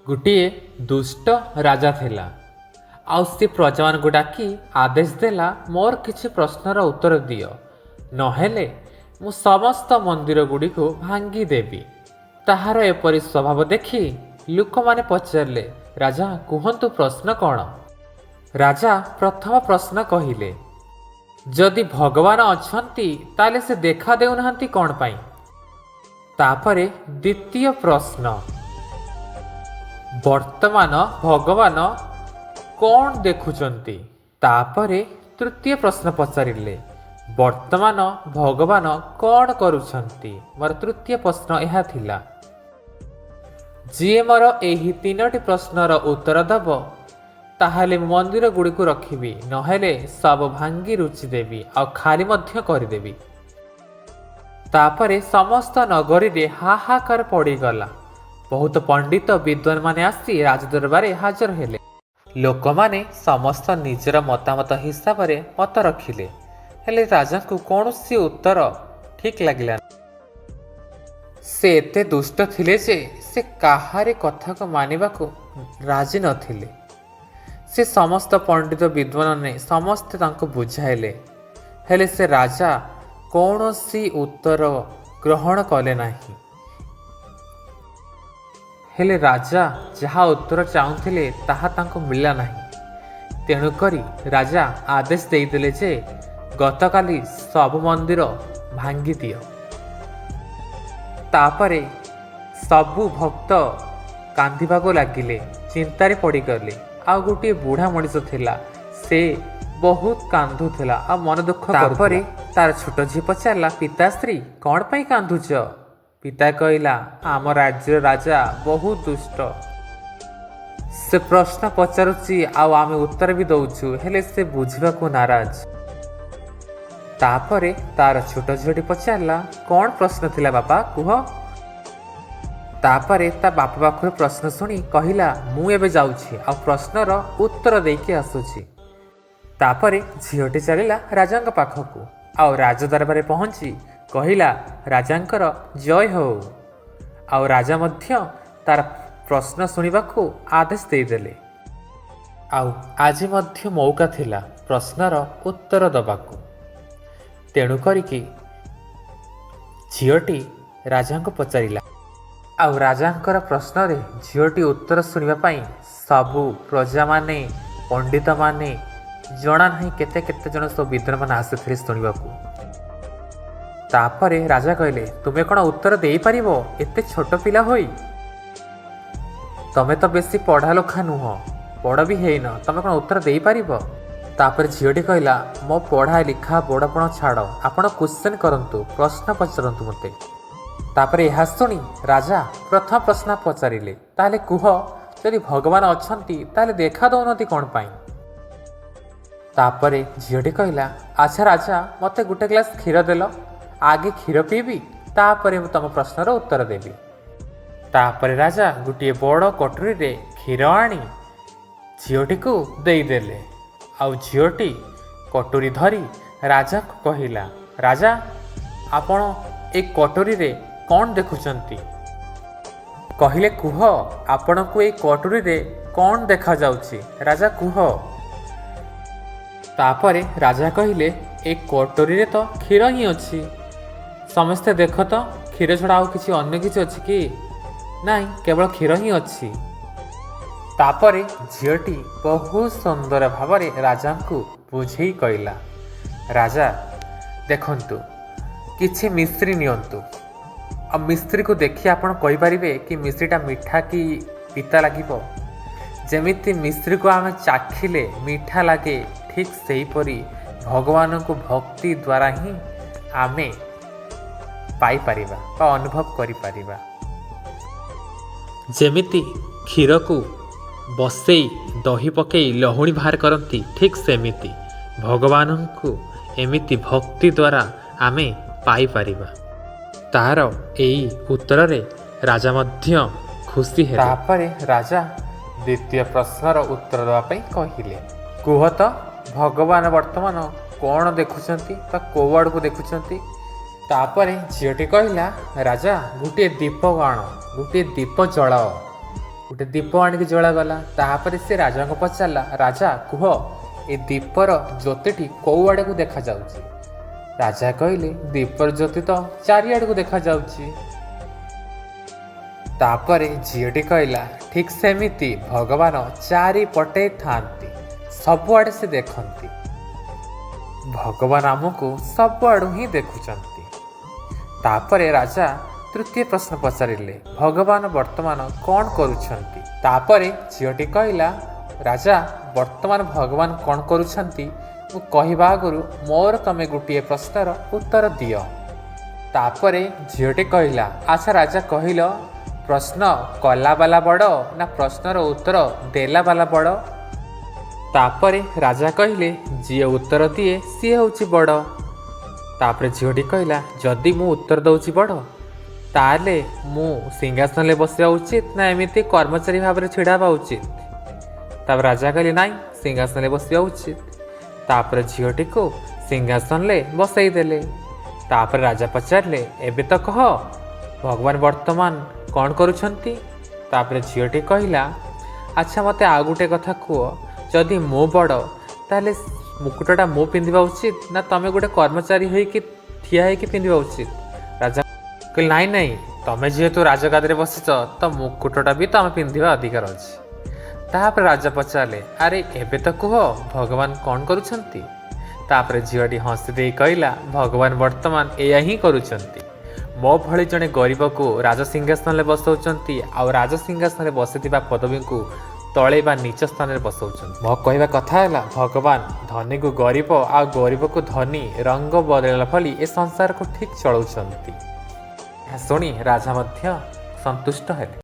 ଗୋଟିଏ ଦୁଷ୍ଟ ରାଜା ଥିଲା, ଆଉ ସେ ପ୍ରଜାମାନଙ୍କୁ ଡାକି ଆଦେଶ ଦେଲା, ମୋର କିଛି ପ୍ରଶ୍ନର ଉତ୍ତର ଦିଅ, ନହେଲେ ମୁଁ ସମସ୍ତ ମନ୍ଦିର ଗୁଡ଼ିକୁ ଭାଙ୍ଗିଦେବି। ତାହାର ଏପରି ସ୍ୱଭାବ ଦେଖି ଲୋକମାନେ ପଚାରିଲେ, ରାଜା କୁହନ୍ତୁ ପ୍ରଶ୍ନ କ'ଣ? ରାଜା ପ୍ରଥମ ପ୍ରଶ୍ନ କହିଲେ, ଯଦି ଭଗବାନ ଅଛନ୍ତି ତାହେଲେ ସେ ଦେଖା ଦେଉନାହାନ୍ତି କ'ଣ ପାଇଁ? ତାପରେ ଦ୍ୱିତୀୟ ପ୍ରଶ୍ନ, ବର୍ତ୍ତମାନ ଭଗବାନ କ'ଣ ଦେଖୁଛନ୍ତି? ତାପରେ ତୃତୀୟ ପ୍ରଶ୍ନ ପଚାରିଲେ, ବର୍ତ୍ତମାନ ଭଗବାନ କ'ଣ କରୁଛନ୍ତି? ମୋର ତୃତୀୟ ପ୍ରଶ୍ନ ଏହା ଥିଲା। ଯିଏ ମୋର ଏହି ତିନୋଟି ପ୍ରଶ୍ନର ଉତ୍ତର ଦେବ, ତାହେଲେ ମୁଁ ମନ୍ଦିର ଗୁଡ଼ିକୁ ରଖିବି, ନହେଲେ ସବୁ ଭାଙ୍ଗି ରୁଚି ଦେବି ଆଉ ଖାଲି ମଧ୍ୟ କରିଦେବି। ତାପରେ ସମସ୍ତ ନଗରୀରେ ହାହାକାର ପଡ଼ିଗଲା। ବହୁତ ପଣ୍ଡିତ ବିଦ୍ୱାନମାନେ ଆସି ରାଜଦରବାରରେ ହାଜର ହେଲେ। ଲୋକମାନେ ସମସ୍ତ ନିଜର ମତାମତ ହିସାବରେ ମତ ରଖିଲେ, ହେଲେ ରାଜାଙ୍କୁ କୌଣସି ଉତ୍ତର ଠିକ୍ ଲାଗିଲା। ସେ ଏତେ ଦୁଷ୍ଟ ଥିଲେ ଯେ ସେ କାହାରି କଥାକୁ ମାନିବାକୁ ରାଜି ନଥିଲେ। ସେ ସମସ୍ତ ପଣ୍ଡିତ ବିଦ୍ୱାନମାନେ ସମସ୍ତେ ତାଙ୍କୁ ବୁଝାଇଲେ, ହେଲେ ସେ ରାଜା କୌଣସି ଉତ୍ତର ଗ୍ରହଣ କଲେ ନାହିଁ। ହେଲେ ରାଜା ଯାହା ଉତ୍ତର ଚାହୁଁଥିଲେ ତାହା ତାଙ୍କୁ ମିଳିଲା ନାହିଁ। ତେଣୁକରି ରାଜା ଆଦେଶ ଦେଇଦେଲେ ଯେ ଗତକାଲି ସବୁ ମନ୍ଦିର ଭାଙ୍ଗିଦିଅ। ତାପରେ ସବୁ ଭକ୍ତ କାନ୍ଦିବାକୁ ଲାଗିଲେ, ଚିନ୍ତାରେ ପଡ଼ିଗଲେ। ଆଉ ଗୋଟିଏ ବୁଢ଼ା ମଣିଷ ଥିଲା, ସେ ବହୁତ କାନ୍ଦୁଥିଲା ଆଉ ମନ ଦୁଃଖ। ତାପରେ ତାର ଛୋଟ ଝିଅ ପଚାରିଲା, ପିତାଶ୍ରୀ, କ'ଣ ପାଇଁ କାନ୍ଦୁଛ? ପିତା କହିଲା, ଆମ ରାଜ୍ୟର ରାଜା ବହୁତ ଦୁଷ୍ଟ। ସେ ପ୍ରଶ୍ନ ପଚାରୁଛି ଆଉ ଆମେ ଉତ୍ତର ବି ଦଉଛୁ, ହେଲେ ସେ ବୁଝିବାକୁ ନାରାଜ। ତାପରେ ତାର ଛୋଟ ଝିଅଟି ପଚାରିଲା, କ'ଣ ପ୍ରଶ୍ନ ଥିଲା ବାପା, କୁହ। ତାପରେ ତା ବାପା ପାଖରୁ ପ୍ରଶ୍ନ ଶୁଣି କହିଲା, ମୁଁ ଏବେ ଯାଉଛି ଆଉ ପ୍ରଶ୍ନର ଉତ୍ତର ଦେଇକି ଆସୁଛି। ତାପରେ ଝିଅଟି ଚାଲିଲା ରାଜାଙ୍କ ପାଖକୁ ଆଉ ରାଜ ଦରବାରରେ ପହଞ୍ଚି କହିଲା, ରାଜାଙ୍କର ଜୟ ହଉ। ଆଉ ରାଜା ମଧ୍ୟ ତାର ପ୍ରଶ୍ନ ଶୁଣିବାକୁ ଆଦେଶ ଦେଇଦେଲେ। ଆଉ ଆଜି ମଧ୍ୟ ମୌକା ଥିଲା ପ୍ରଶ୍ନର ଉତ୍ତର ଦେବାକୁ। ତେଣୁ କରିକି ଝିଅଟି ରାଜାଙ୍କୁ ପଚାରିଲା, ଆଉ ରାଜାଙ୍କର ପ୍ରଶ୍ନରେ ଝିଅଟି ଉତ୍ତର ଶୁଣିବା ପାଇଁ ସବୁ ପ୍ରଜାମାନେ, ପଣ୍ଡିତମାନେ, ଜଣା ନାହିଁ କେତେ କେତେ ଜଣ ସବୁ ବିଦ୍ୱାନମାନେ ଆସିଥିଲେ ଶୁଣିବାକୁ। ତାପରେ ରାଜା କହିଲେ, ତୁମେ କ'ଣ ଉତ୍ତର ଦେଇପାରିବ ଏତେ ଛୋଟ ପିଲା ହୋଇ? ତମେ ତ ବେଶୀ ପଢ଼ା ଲେଖା ନୁହଁ, ବଡ଼ ବି ହେଇନ, ତମେ କ'ଣ ଉତ୍ତର ଦେଇପାରିବ? ତାପରେ ଝିଅଟି କହିଲା, ମୋ ପଢ଼ା ଲେଖା ବଡ଼ପଣ ଛାଡ଼, ଆପଣ କ୍ୱେଶ୍ଚନ୍ କରନ୍ତୁ, ପ୍ରଶ୍ନ ପଚାରନ୍ତୁ ମୋତେ। ତାପରେ ଏହା ଶୁଣି ରାଜା ପ୍ରଥମ ପ୍ରଶ୍ନ ପଚାରିଲେ, ତାହେଲେ କୁହ, ଯଦି ଭଗବାନ ଅଛନ୍ତି ତାହେଲେ ଦେଖା ଦେଉନାହାନ୍ତି କ'ଣ ପାଇଁ? ତାପରେ ଝିଅଟି କହିଲା, ଆଚ୍ଛା ରାଜା, ମୋତେ ଗୋଟେ ଗ୍ଲାସ୍ କ୍ଷୀର ଦେଲ, ଆଗେ କ୍ଷୀର ପିଇବି, ତାପରେ ମୁଁ ତୁମ ପ୍ରଶ୍ନର ଉତ୍ତର ଦେବି। ତାପରେ ରାଜା ଗୋଟିଏ ବଡ଼ କଟୁରୀରେ କ୍ଷୀର ଆଣି ଝିଅଟିକୁ ଦେଇଦେଲେ। ଆଉ ଝିଅଟି କଟୁରୀ ଧରି ରାଜାକୁ କହିଲା, ରାଜା, ଆପଣ ଏ କଟୁରୀରେ କ'ଣ ଦେଖୁଛନ୍ତି? କହିଲେ, କୁହ, ଆପଣଙ୍କୁ ଏଇ କଟୁରୀରେ କ'ଣ ଦେଖାଯାଉଛି? ରାଜା କୁହ। ତାପରେ ରାଜା କହିଲେ, ଏ କଟୁରୀରେ ତ କ୍ଷୀର ହିଁ ଅଛି। ସମସ୍ତେ ଦେଖ ତ, କ୍ଷୀର ଛଡ଼ା ଆଉ କିଛି ଅନ୍ୟ କିଛି ଅଛି କି? ନାଇଁ, କେବଳ କ୍ଷୀର ହିଁ ଅଛି। ତାପରେ ଝିଅଟି ବହୁତ ସୁନ୍ଦର ଭାବରେ ରାଜାଙ୍କୁ ବୁଝେଇ କହିଲା, ରାଜା ଦେଖନ୍ତୁ, କିଛି ମିଶ୍ରି ନିଅନ୍ତୁ, ଆଉ ମିଶ୍ରିକୁ ଦେଖି ଆପଣ କହିପାରିବେ କି ମିଶ୍ରିଟା ମିଠା କି ପିତା ଲାଗିବ? ଯେମିତି ମିଶ୍ରିକୁ ଆମେ ଚାଖିଲେ ମିଠା ଲାଗେ, ଠିକ୍ ସେହିପରି ଭଗବାନଙ୍କୁ ଭକ୍ତି ଦ୍ୱାରା ହିଁ ଆମେ ପାଇପାରିବା ବା ଅନୁଭବ କରିପାରିବା। ଯେମିତି କ୍ଷୀରକୁ ବସେଇ ଦହି ପକେଇ ଲହୁଣୀ ବାହାର କରନ୍ତି, ଠିକ୍ ସେମିତି ଭଗବାନଙ୍କୁ ଏମିତି ଭକ୍ତି ଦ୍ୱାରା ଆମେ ପାଇପାରିବା। ତାର ଏଇ ଉତ୍ତରରେ ରାଜା ମଧ୍ୟ ଖୁସି ହେଲେ। ତାପରେ ରାଜା ଦ୍ୱିତୀୟ ପ୍ରଶ୍ନର ଉତ୍ତର ଦେବା ପାଇଁ କହିଲେ, କୁହ ତ, ଭଗବାନ ବର୍ତ୍ତମାନ କ'ଣ ଦେଖୁଛନ୍ତି ବା କେଉଁ ଆଡ଼କୁ ଦେଖୁଛନ୍ତି? ତାପରେ ଝିଅଟି କହିଲା, ରାଜା, ଗୋଟିଏ ଦୀପ ଆଣ, ଗୋଟିଏ ଦୀପ ଜଳାଅ। ଗୋଟେ ଦୀପ ଆଣିକି ଜଳାଗଲା। ତାପରେ ସେ ରାଜାଙ୍କୁ ପଚାରିଲା, ରାଜା କୁହ, ଏ ଦୀପର ଜ୍ୟୋତିଟି କେଉଁ ଆଡ଼କୁ ଦେଖାଯାଉଛି? ରାଜା କହିଲେ, ଦୀପର ଜ୍ୟୋତି ତ ଚାରିଆଡ଼କୁ ଦେଖାଯାଉଛି। ତାପରେ ଝିଅଟି କହିଲା, ଠିକ୍ ସେମିତି ଭଗବାନ ଚାରିପଟେ ଥାଆନ୍ତି, ସବୁଆଡ଼େ ସେ ଦେଖନ୍ତି। ଭଗବାନ ଆମକୁ ସବୁଆଡ଼ୁ ହିଁ ଦେଖୁଛନ୍ତି। ତାପରେ ରାଜା ତୃତୀୟ ପ୍ରଶ୍ନ ପଚାରିଲେ, ଭଗବାନ ବର୍ତ୍ତମାନ କ'ଣ କରୁଛନ୍ତି? ତାପରେ ଝିଅଟି କହିଲା, ରାଜା, ବର୍ତ୍ତମାନ ଭଗବାନ କ'ଣ କରୁଛନ୍ତି ମୁଁ କହିବା ଆଗରୁ ମୋର ତମେ ଗୋଟିଏ ପ୍ରଶ୍ନର ଉତ୍ତର ଦିଅ। ତାପରେ ଝିଅଟି କହିଲା, ଆଚ୍ଛା ରାଜା କହିଲ, ପ୍ରଶ୍ନ କଲାବାଲା ବଡ଼ ନା ପ୍ରଶ୍ନର ଉତ୍ତର ଦେଲାବାଲା ବଡ଼? ତାପରେ ରାଜା କହିଲେ, ଯିଏ ଉତ୍ତର ଦିଏ ସିଏ ହେଉଛି ବଡ଼। ତାପରେ ଝିଅଟି କହିଲା, ଯଦି ମୁଁ ଉତ୍ତର ଦେଉଛି ବଡ଼, ତାହେଲେ ମୁଁ ସିଂହାସନରେ ବସିବା ଉଚିତ ନା ଏମିତି କର୍ମଚାରୀ ଭାବରେ ଛିଡ଼ା ହେବା ଉଚିତ? ତାପରେ ରାଜା କହିଲେ, ନାଇଁ, ସିଂହାସନରେ ବସିବା ଉଚିତ। ତାପରେ ଝିଅଟିକୁ ସିଂହାସନରେ ବସେଇ ଦେଲେ। ତାପରେ ରାଜା ପଚାରିଲେ, ଏବେ ତ କହ, ଭଗବାନ ବର୍ତ୍ତମାନ କ'ଣ କରୁଛନ୍ତି? ତାପରେ ଝିଅଟି କହିଲା, ଆଚ୍ଛା ମୋତେ ଆଉ ଗୋଟେ କଥା କୁହ, ଯଦି ମୁଁ ବଡ଼ ତାହେଲେ ମୁକୁଟଟା ମୁଁ ପିନ୍ଧିବା ଉଚିତ ନା ତମେ ଗୋଟେ କର୍ମଚାରୀ ହେଇକି ଠିଆ ହେଇକି ପିନ୍ଧିବା ଉଚିତ? ରାଜା କହିଲେ, ନାଇଁ ନାଇଁ, ତମେ ଯେହେତୁ ରାଜଗାଦିରେ ବସିଛ ତ ମୁକୁଟଟା ବି ତମେ ପିନ୍ଧିବା ଅଧିକାର ଅଛି। ତାପରେ ରାଜା ପଚାରିଲେ, ଆରେ ଏବେ ତ କୁହ, ଭଗବାନ କ'ଣ କରୁଛନ୍ତି? ତାପରେ ଝିଅଟି ହସି ଦେଇ କହିଲା, ଭଗବାନ ବର୍ତ୍ତମାନ ଏଇଆ ହିଁ କରୁଛନ୍ତି, ମୋ ଭଳି ଜଣେ ଗରିବକୁ ରାଜସିଂହାସନରେ ବସାଉଛନ୍ତି ଆଉ ରାଜସିଂହାସନରେ ବସିଥିବା ପଦବୀଙ୍କୁ ତଳେ ବା ନୀଚ ସ୍ଥାନରେ ବସାଉଛନ୍ତି। ମୋ କହିବା କଥା ହେଲା, ଭଗବାନ ଧନୀକୁ ଗରିବ ଆଉ ଗରିବକୁ ଧନୀ ରଙ୍ଗ ବଦଳାଇଲା ଭଳି ଏ ସଂସାରକୁ ଠିକ୍ ଚଳାଉଛନ୍ତି। ଏହା ଶୁଣି ରାଜା ମଧ୍ୟ ସନ୍ତୁଷ୍ଟ ହେଲେ।